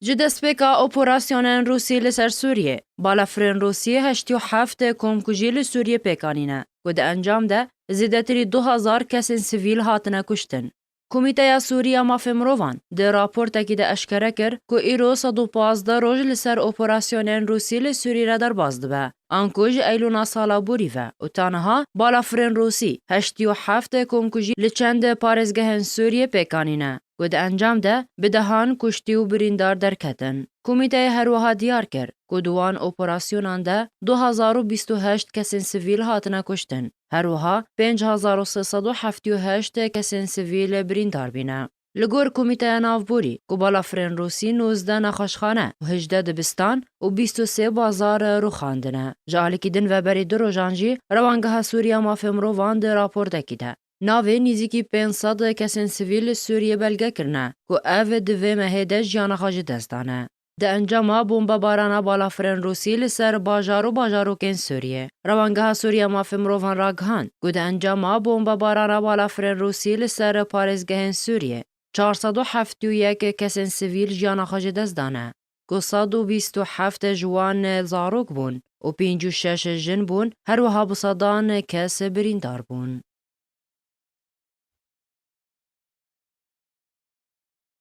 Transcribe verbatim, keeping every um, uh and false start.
Ji destpêka operasyonên Rûsî li ser Sûriyê, balafirên Rûsî heştê û heft komkujî li Sûriyê pêk anîne, ku di encam de zêdetirî du hezar kesên sivîl hatine kuştin. Komîteya Sûrî ya Mafê Mirovan di raportekî de eşkere kir ku îro sed û pazdeh roj li ser operasyonên Rûsî li Sûrî re derbas dibe, anku ji Eylûna sala borî ve û ta niha balafirên Rûsî heştê û heft komkujî li çend parêzgehên Sûriyê pêk anîne, ku di encam de bi dehan kuştî û birîndar derketin. Komîteyê her wiha diyar kir ku di wan operasyonan de du hezar û bîst û heşt kesên sivîl hatine kuştin. Her wiha pênc hezar û sê sed û heftê û heşt kesên sivîl birîndar bîne. Li gor Komîteya Navborî, ku balafirên Rûsî nozdeh nexweşxane û hejdeh dibistan û bîst û sê bazar rûxandine. Ji alîkî din ve berî du rojan jî Rewangeha Sûrî ya Mafê Mirovan di raportekî de navê nîzîkî pênc sed kesên sivîl li Sûriyê belge kirine, ku ev di vê mehê de jiyana xwe ji dest dane. Di encama bombebarana balafirên Rûsî li ser bajar û bajarokên Sûriyê, Rewangeha Sûrî ya Mafê Mirovan ragihand ku di encama bombebarana balafirên Rûsî li ser parêzgehên Sûriyê, çar sed û heftê û yek kesên sivîl jiyana xwe ji dest dane, ku sed û bîst û heft ji wan zarok bûn û pêncî û şeş jin bûn, her wiha bi sedan kes birîndar bûn.